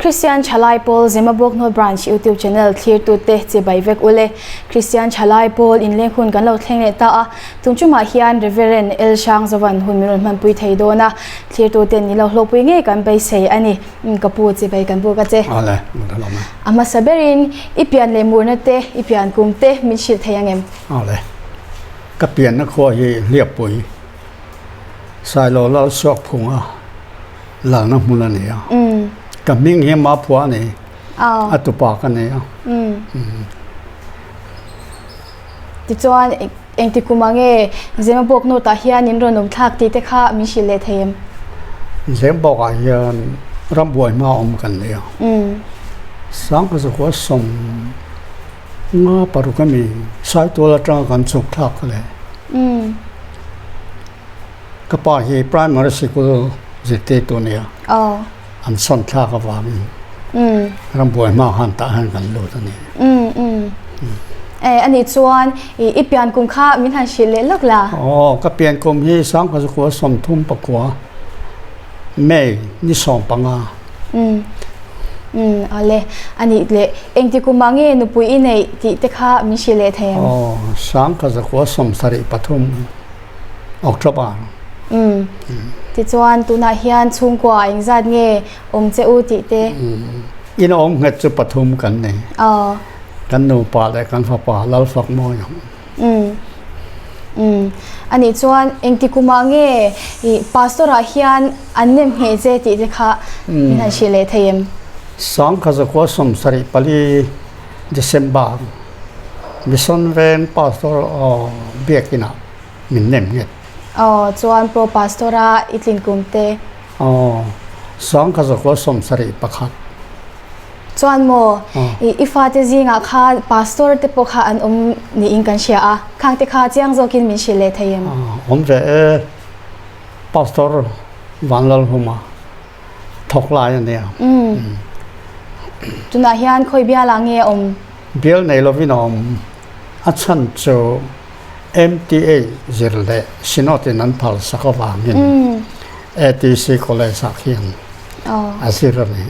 Kristian Thalai Pawl Zemabawk North Branch YouTube channel thlirtute chibai vek ule. Kristian Thalai Pawl inleng hun kan lo thleng leh ta a, tun tumah hian Rev. L. Hrangzovan hun min rawn hmanpui thei dawn a, thlirtuten ni lo hlawhpui ngei kan beisei a ni. Ka pu chibai kan buk a che. Awle, min rawn awm e. A hmasa berin i pian leh murna te, i pian kum te min hrilh thei ang em? Awle, ka pianna khua hi Hliappui, Sailo Lal Suakphunga lalna hmun a ni a. Ka hming hi Maphua a ni. A tupa ka ni a. Tichuan, engti kum ah nge Zemabawk North ah hian in rawn awm thlak tih te kha min hrilh leh thei em? Zemabawk ah hian rambuai hma awm kan ni a. Sangkazakua 56 ami Saitual atanga kan chhuk thlak leh. Ka pa hi primary sikul zirtirtu a nia. An sawn thlak avangin rambuai hma khan tah hian kan lut a ni. E, ani chuan i pian kum kha min han hrilh leh lawk la. Aw, ka pian kum hi 1934 May ni 15. Awle, ani leh engti kumah nge nupui i neih tih te kha min hrilh leh thei em? Aw, 1973 October. Umm. Tichuan tunah hian chhungkua engzat nge awm che u tih te? In awm nghet chu pathum kan nei. Aw. Kan nupa leh kan fapa Lalfakmawi ang. Umm. Umm. Anih chuan engti kumah nge i pastor ah hian an nem ngheh che tih te kha min han hrilh leh thei em? 1974 December Mission Veng Pastor biakinah min nem nghet. Aw, chuan Pro Pastor a i tlin kum te. Aw, 1971. Chuan maw, i fate zingah khan Pastor te pawh kha an awm niin kan hria a, khang te kha chiang zawkin min hrilh leh thei em? Awm ve e, Pastor Vanlalhuma. thawk lai a nia. Umm. Tunah hian khawi bialah nge a awm? Bial nei lovin a awm. A chhan chu MTA zir leh Synod in an phal sak avangin ATC College ah khian a zir a ni.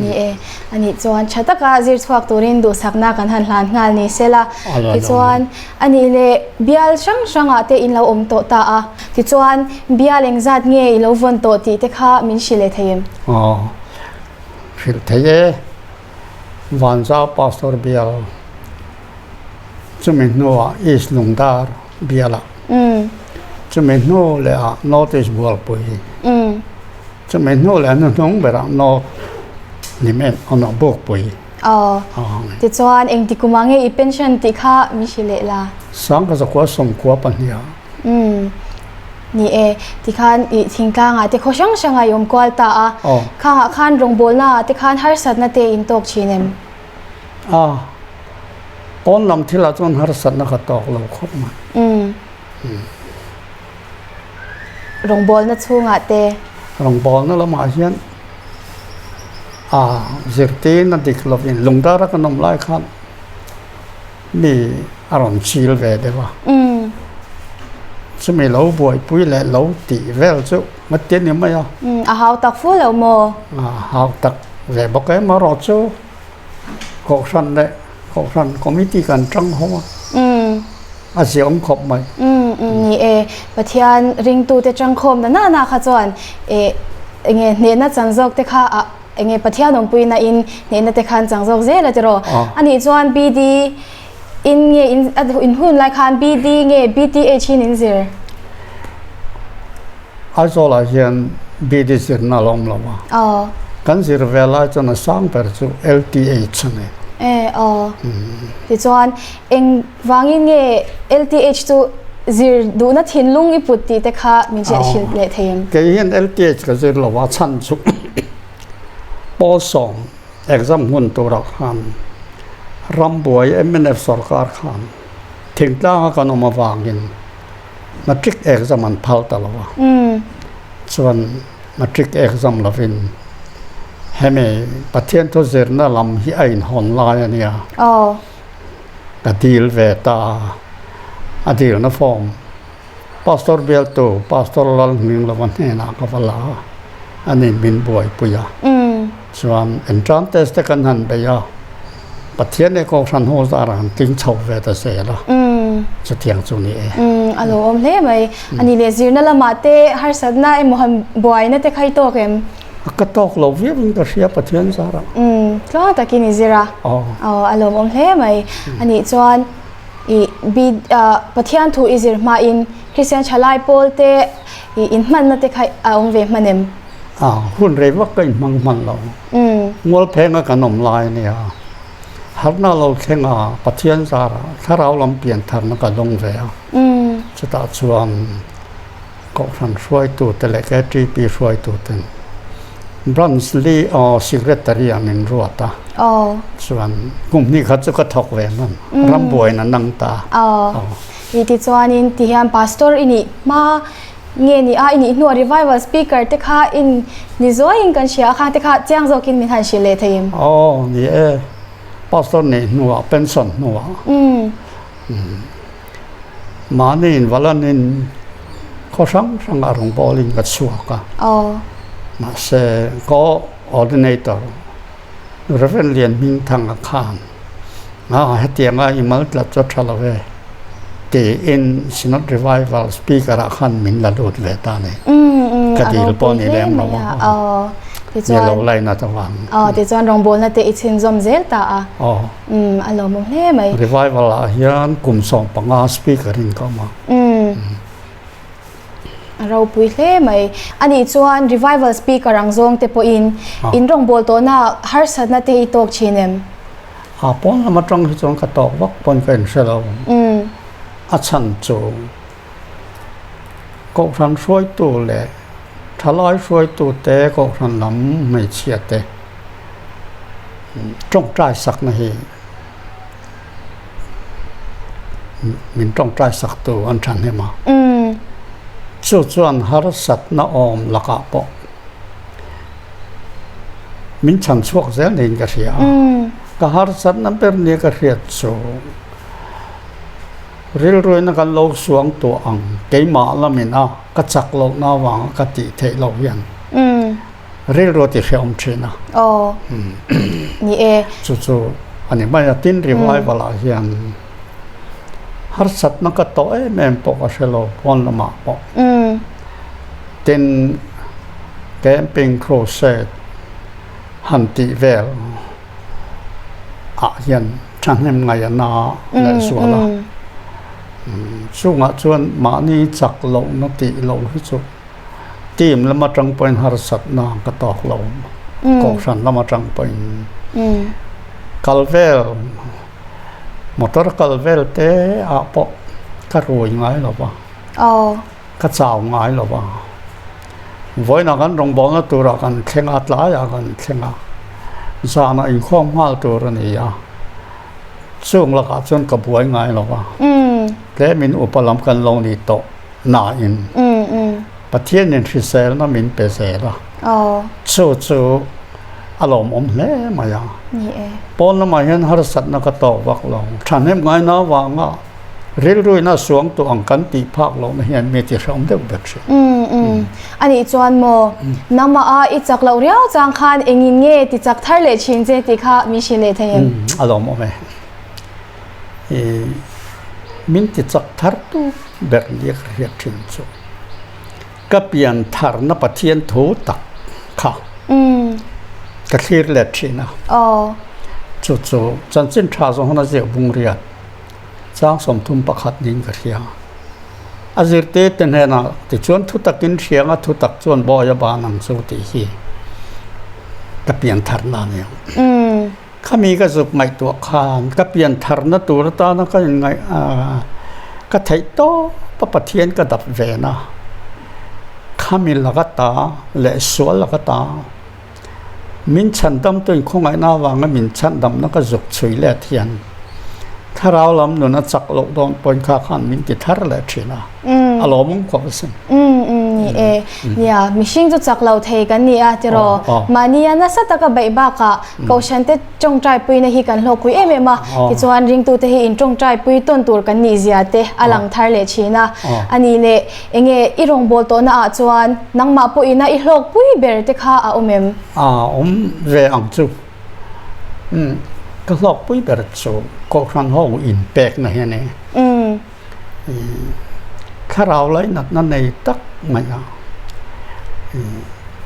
Ni e. Anih chuan tha taka zir chhuak turin duhsakna kan han hlan nghal ni sela. Tichuan Anih leh bial hrang hrangah te in lo awm tawh ta a, tichuan bial engzat nge i lo vawn tawh tih te kha min hrilh leh thei em? Aw, hrilh thei e. Vanzau Pastor bial chumi hnuah East Lungdar bialah, chumi hnu lehah North East Bualpui, chumi hnu leh hnuhnung berah North Nimen Aw Bukpui. Aw. Tichuan engti kumah nge i pension tih kha min hrilh leh la? 1992 ah. Umm. Ni e, tikhan i thingtlangah te khaw hrang hrangah i awm kual ta a. Aw. Khangah khan rawngbawlnaah te khan harsatna te in tawk thin em? A. Pawn lam thilah chuan harsatna ka tawk lo khawp mai. Umm. Rawngbawlna chhungah te. Rawngbawlna lamah hian a zirtirna dik lovin lungdara kan awm lai khan mi a rawn chil ve deuh a. Chumi lo buaipui leh lo tih vel chu ngati a ni mai a. A hau tak fu lo maw? A hau tak ve bawk em erawh chu Kohhran leh Kohhran Committee kan tang ho a. A ziaawm khawp mai. Ni e, Pathian ringtute tangkhawm na nana kha chuan e enge hnehna chan zawk te kha a enge Pathian awmpuina in hnehna te khan chang zawk zel a tiraw. Anih chuan BD in nge in in hun lai khan BD nge BTH in in zir? Aizawl ah hian BD zirna a la awm lo a. Kan zir ve lai chuan a sang ber chu LTH a ni. E aw. Tichuan eng vangin nge LTH chu zir duhna thinlung i put tih te kha min hriat hrilh leh thei em? Kei hian LTH ka zir lo a, chhan chu pawl sawm exam hun turah khan rambuai mnf sorkar khan thingtlanga kan awm avangin matric exam an phal ta lo a, chuan matric exam lovin hemi Pathian thu zirna lam hi a inhawn lai a nia. Ka dil ve ta a, a dilna form Pastor bialtu Pastor Lalhming lova hnenah ka va la a, ani min buaipui a. Chuan entrance test te kan han bei a, Pathian leh Kohhran ho zarah han tling chho ve ta zel a, chutiang chu ni e. A lo awm hle mai. A ni leh zirna lamah te harsatna emaw han buaina te kha i tawk em? Ka tawk lo viau in ka hria Pathian zarah. Tluang takin i zir a. Aw, a lawmawm hle mai. A nih chuan i Pathian thu i zir hmain Kristian thalai pawl te i inhmanna te kha a awm ve hman em? A, hun rei vak ka inhmang hman lo. Mualphenga kan awm lai a nia. Harhna lo thleng a, Pathian zarah thlarau lam pian tharna ka dawng ve a. Chutah chuan Kohhran hruaitute leh KTP hruaituten Branch li aw Secretary ah min ruat a. Chuan kum hnih khat chu ka thawk ve hman. Rambuain a nang ta. Aw. I tichuanin tihian Pastor i nih hma Nge ni a, i nih hnuah revival speaker te kha in ni zuaiin kan hria a, khang te kha chiang zawkin min han hrilh leh thei em? Aw, ni e. Pastor nih hnuah, pension hnuah. Mahni in valanin khaw hrang hrangah rawngbawlin ka chhuak a. Aw. Mahse, co-ordinator Rev. Lian Hmingthanga khan, A, hetianga i mal tlat chu a tha lo e, tiin Synod Revival Speaker-ah khan min la lut ve ta a ni. Ka dil pawh ni lem lo a, ni lo lainat avang. Aw, tichuan rawngbawlna te i chhinzawm zel ta a. Aw. A lawmawm hle mai. Revival-ah hian kum 15 Speaker-in ka awm a. A ropui hle mai. Anih chuan revival speaker ang zawng te pawhin in rawngbâwl tawhna harsatna te hi tawk thin em? A pawn lam atang hi chuan ka tawk vak pawn ka inhre lo. A chhan chu Kohhran hruaitu leh thalai hruaitu te Kohhran lam hmeichhia te tawngtai sakna hi Min tawngtai saktu an thahnem a. Chu chuan harsatna awm lakah pawh min chhan chhuak zel niin ka hria a. Ka harsatna ber nia ka hriat chu rilruina kan lo suang tuah ang keimah lamin a ka chak lohna avanga ka tih theih loh hian Rilru a ti hrehawm thin a. Aw. Ni e. Chu chu a ni mai a, tin revival ah hian harsatna ka tawh em em pawh ka hre lo pawn lamah pawh. Tin camping crusade han tih vel ah hian thahnem ngaih a na leh zual a. Chungah chuan mahni chak lohna tih loh hi chu Team lam atang pawhin harsatna ka tawk lo, kohhran lam atang pawhin kal vel, motor kal vel te ah pawh ka rui ngai lo va, ka chau ngai lo va. Vawiinah kan rawngbawlna turah kan thleng a, tlaiah kan thleng a, zanah inkhawm nghal tur a ni a, chung lakah chuan ka buai ngai lo va, tlemin upa lam kan lo ni tawh. Nain Pathianin hriselna min pe zel a, chu chu a lawmawm hle mai a. Pawn lamah hian harsatna ka tawk vak lo. Thahnem ngaina avanga rilruina suang tawh ang kan tih phak lohna hian mi ti hrehawm deuh ber thin. A nih chuan maw, nangmah a i chak loh riau chang khan engin nge ti chak thar leh thin che tih kha min hrilh leh thei em? A lawmawm e. Min ti chak thar tu ber nia ka hriat thin chu ka pian tharna Pathian thu tak kha ka thlir let thin a. Chu chu chanchin tha zawng huna ziak bung riat chang 31 niin ka hria. A zirtir te hnenah tichuan thu takin hrianga thu tak chuan bawi a ban ang chu tih hi ka pian tharna a ni ang. Khami ka zuk ngaihtuah khan ka pian tharna tur atana ka inngaih ka theih tawp a Pathian ka dap ve na. Khami laka ta leh sual laka ta min chhandam tuin khawngaihna avanga min chhandamna ka zuk chhui let hian thlarau lam nun a chak loh dawn pawhin kha khan min ti thar leh thin a, a lawmawm khawp asin. Ni e, nia, mihring chu chak lo thei kan ni a tiraw? Mahnia nasa taka beih bakah Kohhran te tawngtai puina hi kan hlawkpui em em a, tichuan ringtute hi in tawngtai pui tawn tur kan nih zia te a lang thar leh thin a. A nih leh enge i rawngbâwl tawhna ah chuan nangmah pawhina i hlawkpui ber te kha a awm em? A awm ve ang chu. Umm ka hlawkpui ber chu Kohhran ho inpekna hi a ni. Thlarau lainatna nei tak mai a,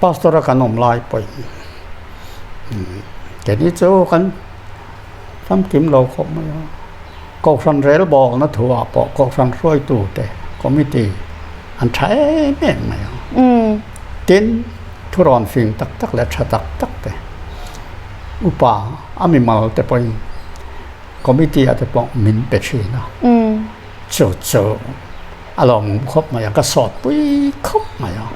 Pastor a kan awm lai pawhin keini chu kan famkim lo khawp mai a, Kohhran rel bawlna thu ah pawh Kohhran hruaitu te committee an tha em em mai a, tin thurawn fing tak tak leh tha tak tak te upa a mimal te pawhin Committee ah te pawh min pe thin a, chu chu a lawmawm khawp mai a, ka sawt pui khawp mai a.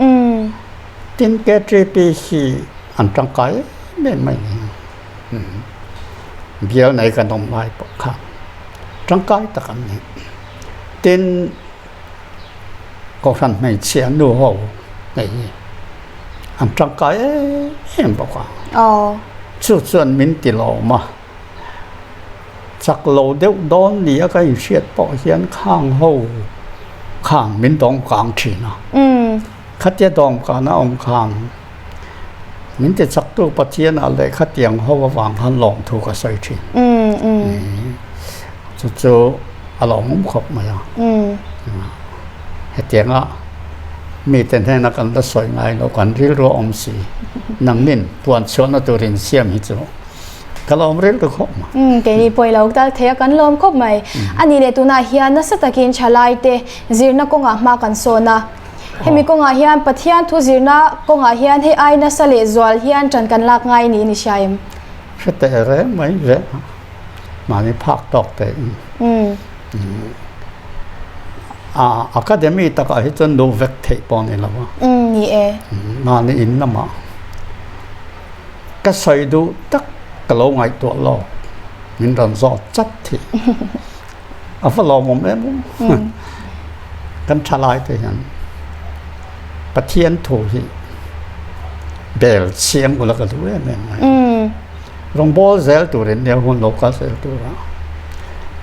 Tin KTP hi an tangkai em em mai ni. Bial nei kan awm lai pawh kha tangkai tak an ni. Tin Kohhran hmeichhia nu ho nei hi an tangkai em em bawk a. Chu chuan min ti lawm a. Chak lo deuh dawn nia ka inhriat pawh hian khang ho khang min dawng kang thin a. Khatia dawng kana awm khang min ti chaktu Pathian ah leh khatiang ho avang khan lawmthu ka sawi thin. Chu chu a lawmawm khawp mai a. Hetianga mite hnena kan la sawi ngai lo kan rilru a awm si. Nangnin puan chhuahna tur insiam hi chu Ka lawm ril ta khawp mai. Umm keini pawh i lo tal thei a kan lawm khawp mai. A nih leh tunah hian nasa takin thalai te zirna kawngah hma kan sawn a. Hemi kawngah hian Pathian thu zirna kawngah hian hei ai nasa leh zual hian ṭan kan lak ngai niin i hria em? Hre teh reng mai ve a, mahni phak tawk teh in. A academy takah hi chuan duh vek theih pawh a ni lo a. Umm ni e. Mahni in lamah. Ka sawi duh tak ka lo ngaihtuah lawk, min rawn zawt chat hi a va lawmawm em aw. Kan tha lai te hian Pathian thu hi bel chiang ula ka duh em em mai. Rawngbâwl zel turin nia hun lo kal zel tura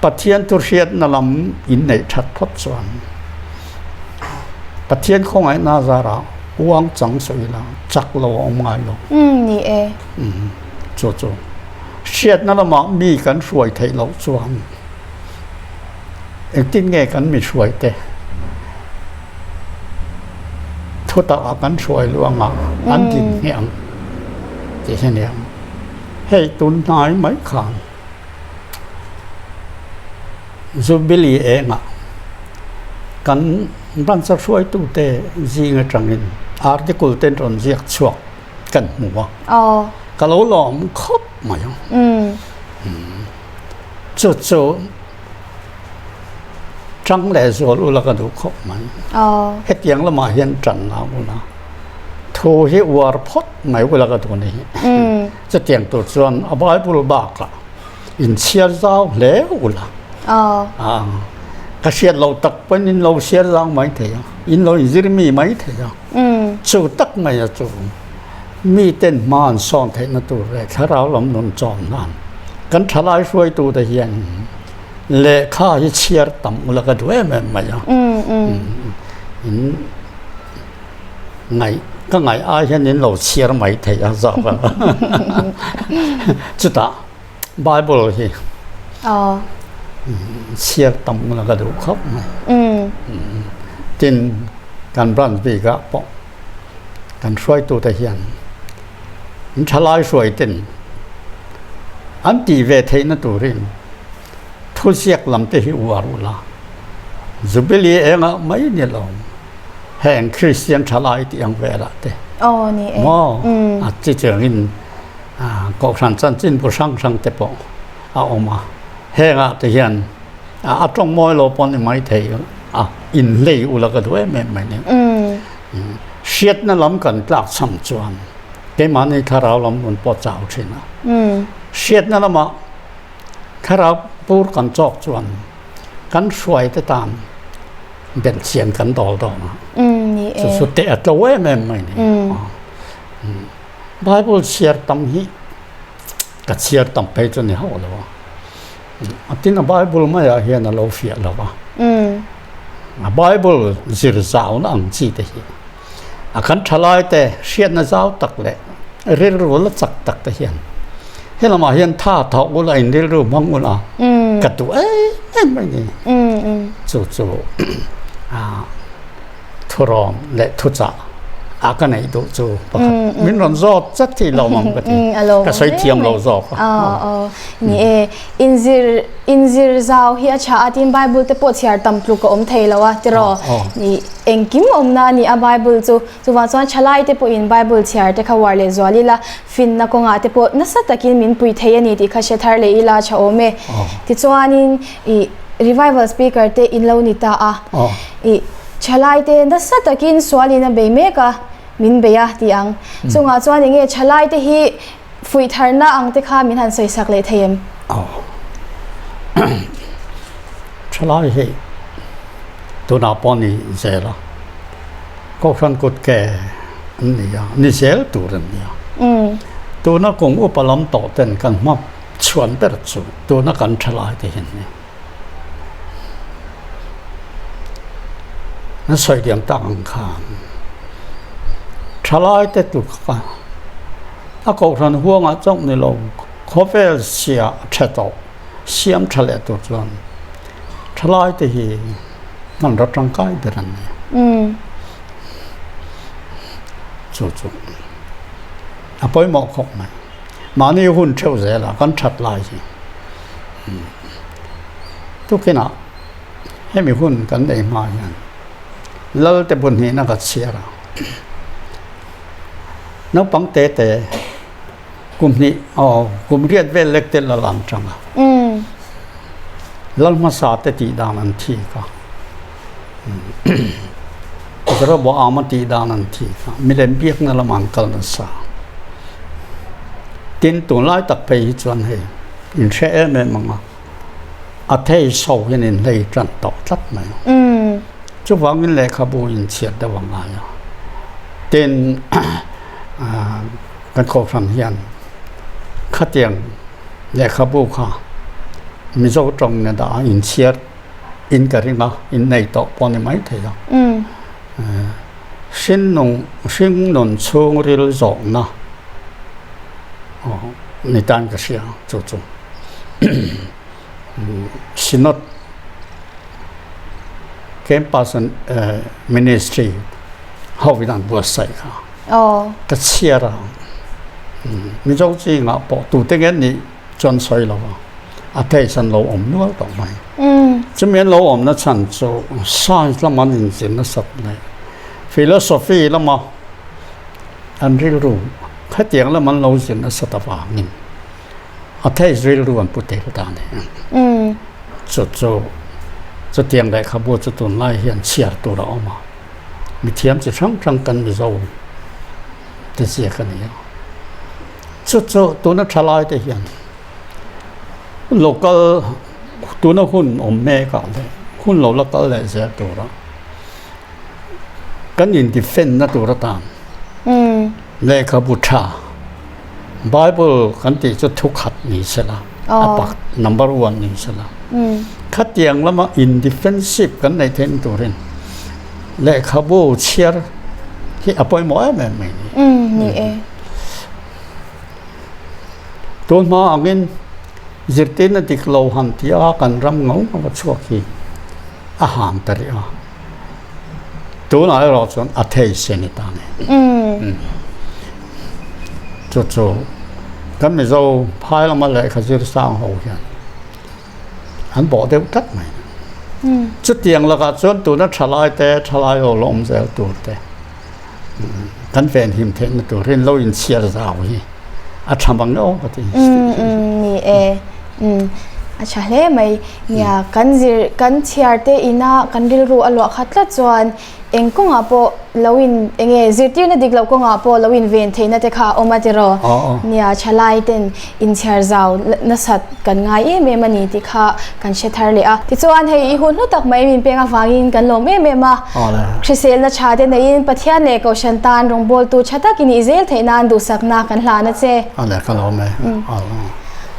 Pathian thu hriatna lam in neih that phawt chuan Pathian khawngaihna zarah uang chang sawi la chak lo a awm ngai lo. Umm ni e. Umm chu chu hriatna lamah mi kan hruai theih loh chuan engtin nge kan mi hruai te thutak ah kan hruai luang ah an din hmiah ang tih hi a ni ang. Hei tun hnai mai khan Jubilee engah kan branch a hruaitute zing atangin article te rawn ziak chhuak kan hmu a. Ka lo lawm khawp mai a. Chu chu tang leh zual ula ka duh khawp mai. Hetiang lamah hian tan la ula thu hi uar phawt mai ula ka duh a ni. Chutiang tur chuan a Bible bakah inchhiar zau hle ula. Ka hriat loh tak pawn in lo hriat zau mai thei a, in lo inzir mi mai thei a. Chu tak mai a chu mi ten hma an sawn theihna tur leh thlarau lam nun chawm nan kan thalai hruaitu te hian lehkha hi chhiar tam ula ka duh em em mai a. In Ngaih ka ngaih ai hian in lo chhiar mai thei a zawk a. Chutah Bible hi chhiar tam la ka duh khawp mai. Tin kan branch bikah pawh kan hruaitute hian in thalai hruai ten an tih ve theihna turin thuziak lam te hi uar ula Jubilee engah mai ni lo. Heng Kristian thalai tih ang velah te. Aw ni e. Maw a chi chengin Kohhran chanchin bu hrang hrang te pawh a awm a. Hengah te hian a tawng mawi lo pawh ni mai thei a inhlei ula ka duh em em mai ni. Hriatna lam kan tlak cham chuan keimahni thlarau lam rawn pawh chau thin a. Hriatna lamah Thlarau pur kan chawk chuan kan hruaite tan belhchian kan dawl dawn a. Chu chu teh a tlo em em mai ni. Bible chhiar tam hi ka chhiar tam phei chu ni hauh lo a. A tin a Bible maiah hian a lo fiah lo a. A Bible zir zauna ang chi te hi a kan thalai te hriatna zau tak leh rilru la chak tak te hian he lamah hian tha thawk ula in rilru hmang ula ka duh em em mai ni. Chu chu thurawm leh thuchah a ka neih duh chu pakhat min rawn zawt chat thei lo ang ka ti ka sawi thiam lo zawk a ni e inzir inzir zau hi a tha a tin bible te pawh chhiar tam tluk a awm thei lo a tiraw ni engkim awmna a ni a bible chu chuvang chuan thalai te pawhin bible chhiar te kha uar leh zual ila finna kawngah te pawh nasa takin min pui thei a ni tih kha hre thar leh ila tha awm e tichuanin i revival speaker te in lo ni ta a i thalai te nasa takin sualin a bei mek a min bei a tih ang chungah chuan enge thalai te hi fuih tharna ang te kha min han sawi sak leh thei em? Thalai hi tunah pawh ni zel a Kohhran kut ke an ni a ni zel tur an ni a tuna kum upa lam tawh ten kan hma chhuan ber chu tuna kan thalai te hian ni. An sawi diam tak ang khan thalai te tluk kha a kohhran huangah chauh ni lo khawvel sia tha tawh siam tha leh tur chuan thalai te hi hmanraw tangkai ber an ni. Chu chu a pawimawh khawp mai. Mahni hun theuh zelah kan that lai hi. Tukinah hemi hun kan nei hma hian Lal te bun hnihna ka chhiar a, naupang te te kum hnih aw kum riat vel lek te lal an tang a, Lal hmasa te tih dan an thik a, Jeroboama tih dan an thik a, milem biakna lamah an kal nasa. Tin, tunlai tak phei hi chuan hei in hre em em ang a, a thei so hian in hlei tan tawh tlat mai a. Chuvangin lehkhabu in chhiat deuh a ngai a. Tin, kan kohhran hian khatiang lehkhabu kha Mizo tawng nen dah a in chhiar in ka ring a, in nei tawh pawh a ni maithei a. Hrinnung hringnun chhungril zawhna ni tan ka hria chu chu Synod Campus and Ministry ho in an buatsaih kha ka chhiar a Mizo chingah pawh tute nge nih chuan sawi lo a, a taste an lo awm nual tawh mai. Chumi an lo awmna chhan chu science lama an inzir nasat leh philosophy lama an rilru khatiang lama an lo zir nasat avangin a taste rilru an pu tel ta a ni. Chu chu chutiang lehkhabu chu tunlai hian chhiar tur a awm a, mithiam chi hrang hrang kan Mizo te ziak a ni a. Chu chu tuna thalai te hian local tuna hun awm mek ah leh hun lo la kal leh zel tura kan in defend na tur atan lehkhabu tha Bible kan tih chu thu khat ni sela a pak number one ni sela khatiang lama in defensive kan nei theih na turin lehkhabu chhiar hi a pawimawh em em mai ni. Ni e. Tun hma angin zirtirna dik lo han tih a kan ram ngau ngau a chhuak hi a ham ta rih a. Tunah erawh chuan a thei se ni ta ni. Chu chu kan Mizo phai lama lehkha zir sang ho hian an bawh deuh tlat mai. Chutiang lakah chuan tuna thalai te, thalai ho la awm zel tur te kan venhim theihna turin lo inchhiar zau hi a tha mang aw ka ti. Ni e. A tha hle mai. Nia, kan zir, kan chhiar te ina kan rilru a luah khat tlat chuan eng kawngah pawh lo in, eng nge zirtirna dik loh kawngah pawh lo in ven theihna te kha a awm a tiraw? Nia, thalai ten inchhiar zau nasat kan ngai em em a ni tih kha kan hre thar leh a. Tichuan hei i hun hlu tak mai min peng avangin kan lawm em em a. Hriselna tha te neiin Pathian leh Kohhran tan rawngbawltu tha tak i nih zel theih nan duhsakna kan hlan a che. Awle ka lawm e.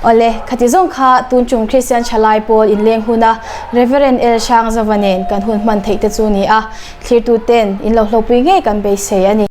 Awle, khati zawng kha tun chung Kristian thalai pawl inleng huna Reverend El Hrangzava nen kan hun hman theih te chu ni a, thlirtu ten in lo hlawpui ngei kan beisei a ni.